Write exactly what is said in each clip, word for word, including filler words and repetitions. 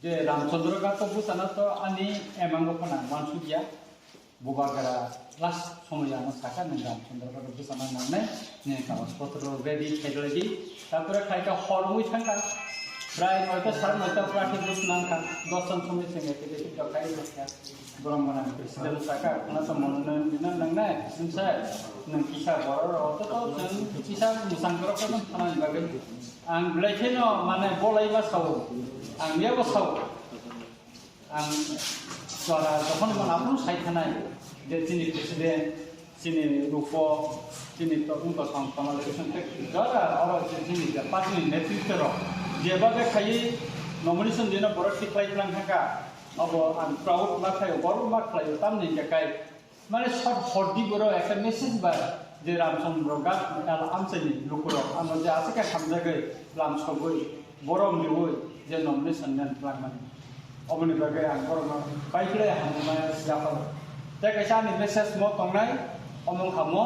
Ramchandra Ghat to bwsana to ani emango phano wansukya. Bubagra last somoy ano saka, "Nwng Ramchandra Ghat to bwsana nangnai, nwng kagoj potro ready khairwlai di." Tapore khaika hor wngwi thangkha, prai noita sare noita prati bus nangkha, dos jon somoy chwng affidavit rok khai rwkha. Borok mwnang president saka, khna to mono nang nang nang nai, sir, nwng kisa borok rok to to chwng kisa mwsang borok to thana ni bagwi. Ang belai kheno mane bolai ma sao, ang yabo sao. Ang jora jokhon mano aphuru sai thanai je chini president, chini rupo, chini to wngkha tong tong election tei jora oro je chini je party ni netritwa rok jeba be khaiwi nomination dina borok tikhlai phlang thangkha, abo ang proud ma khlaio, gorbo ma khlaio, tamni hwnkhe kai mane short hordi borok ekta message ba je Ramchandra Ghat L amchaini lukurok ano je aswk khe hamjagwi lam sogwi borok niwi je nomination nen twlangmani. Oboni bagwi ang borokno baikhlai hamjakma yapharo. Tei kaisa ani message mo tongnai, omo wngkha mo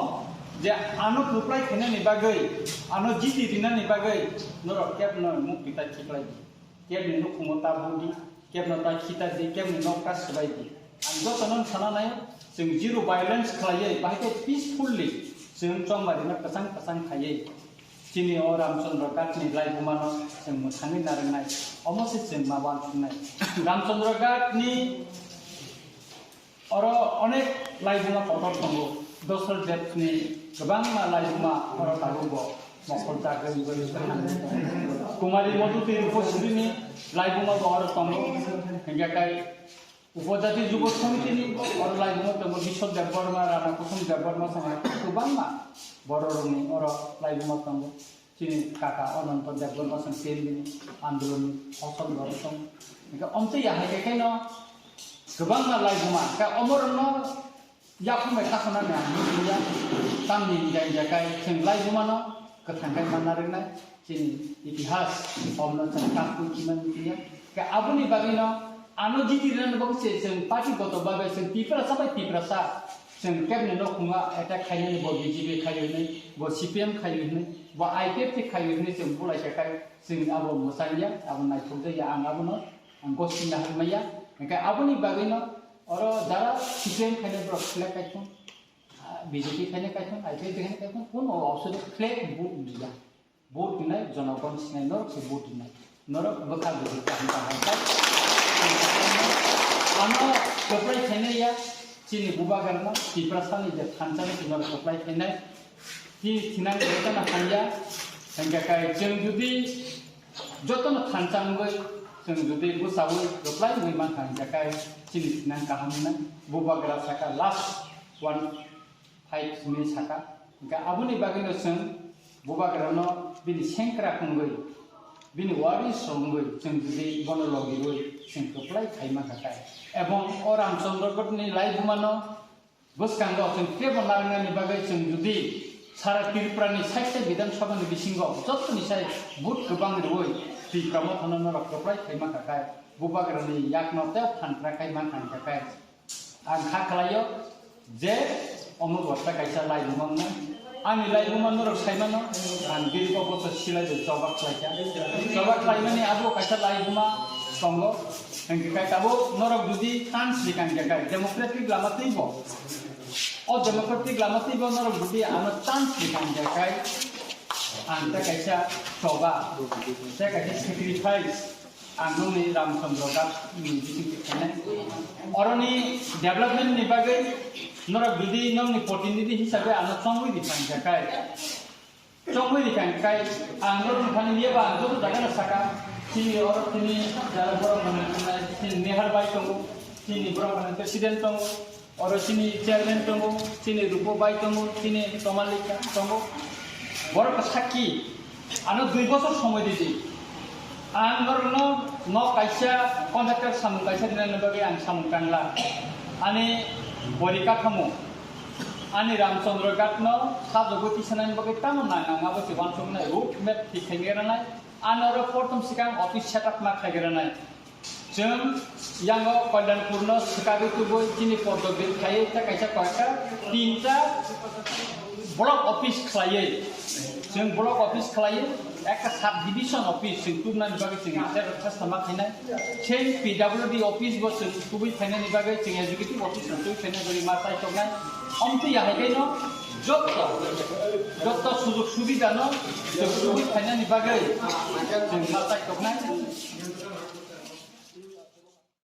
je ano kwplai khainani bagwi, ano jiti rinani bagwi norok kebno muk bitai khiklai di. Kebni nukhungo ta budi, kebno ta khita di, kebni nok ta swbai di. Ang jotono sana naio, chwng zero violence khlaiwi, bahai khe peacefully chwng chongmarino kwchang kwchang khaiwi. Chini o Ramchandra Ghatni laibumano chwng mwthangwi narwknai, omo se chwng ma uansuknai. Ramchandra Ghatni oro onek laibuma kotor tongo, Dosol Debni kwbangma laibuma oro tabukbo mokol jagwi wngwi thangwi tongo. Kumari Modhuti Rupasrini laibuma bo oro tongo, hingkhe kai Upojati Jubo Samitini oro laibuma tongo, Biswa Debbarma, Rana Kusum Debbarma songha kwbangma bororokni oro laibuma tongo. Chini kaka Ananto Debbarma song T M B ni andolon ni hosol borok song. Hingkhe omtwi ya hai khe khaino kwbangma laibuma khe omorokno yaphang bai khasana ni ang nukliya. Tamni hingkha hingkha kai chwng laibumano kwthang khai manna rwnai. Chini itihas omno chwng kampui khimani tiya. Khe aboni bagwino ano jiti rwnani bagwi se chwng party goto babe chwng Tiprasa bai Tiprasa chwng kebni nokhungo attack khainani bo B J P khaio hinwi, bo C P M khaio hinwi, bo I P F T khaio hinwi chwng bulai khe khai chwng abo mwchangya, abo naithokjakya ang abono ang gosini hamya. Hingkhe aboni bagwino oro jara C P M khainai borok flag kaithung, B J P khainai kaithung, I P F T khainai kaithung, kuno option flag vote liya. Vote rinai, jonogon sinai norok se vote rinai. Norok bwkha bwkha kaham kaham khai. Ano kwplai khainai ya, chini bubagrano, Tiprasani je thansa ni norok kwplai khainai. Chini thinang jotono hamya, hingkha kai chwng jodi jotono thansa wngwi, chwng jodi bwsawi kwplai wngwi mankha, hingkha kai chini thinang kaham wngnai. Bubagra saka last one fight hinwi saka. Hingkhe aboni bagwino chwng bubagrano bini sengkrak wngwi, bini waris rok wngwi chwng jodi bono logiwi chwng kwplai khai mankha kai. Ebong o Ramchandra Ghatni laibumano bwskango chwng teibo narwknani bagwi chwng jodi sara Tripurani site Bidhan Sabhani bisingo jotoni sai vote kwbang rwui Tipra Mothano norok kwplai khai mankha kai, bubagrani yakno tei phantra khai mankha hingkha kai. Ang kha khlaio je omo bwsa kaisa laibuma wngnai. Ani laibuma norok saimano, ang dirigo boso silai de choba khlaikha. Choba khlaimani abo kaisa laibuma tongo. Hingkhe kai tabuk norok jodi chance rikha hingkhe kai democratic lama twibo. O democratic lama twibo norok jodi ano chance rikha hingkhe kai ang tei kaisa choba, tei kaisa sacrifice. Ang nungni Ramchandra Ghat ni bising khe khainai. Oroni development ni bagwi norok jodi nongni protinidhi hisabe ano chongwi di thang khe kai. Chongwi di thang khe kai ang norok thani liya ba ang joto jaga no saka. Chini oro chini jara borok mwnai mwnai chini Nehar bai tongo, chini borok mwnai president tongo. Oro chini chairman tongo, chini Rupo bai tongo, chini Tomalika tongo. Borok sakki, ano dui bosor somoi ridi. Ang norokno nok kaisa contractor samung kaisa rinani bagwi ang samung tangla. Ani bori kathamo, ani Ramchandra Ghat no sajagwi tisanani bagwi tamo nang ang abo se wansuknai road map thik khaigwi ranai. Ano oro prothom sikang office setup ma khaigwi ranai. Chwng yango Kalyanpurno swkagwi tubui chini Poddo Bill khaiwi tei kaisa koyekta tinta block office khlaiwi Chwng block office khlai, ekta sub division office chwng tubnani bagwi chwng se-, sesta ma khainai. Same P W D office bo chwng tubui phainani bagwi chwng executive office chwng tubui phainani bagwi ma chai toknai. Omtwi ya hai khe no jotto, jotto sujog subida no chwng tubui phainani bagwi chwng ma chai toknai.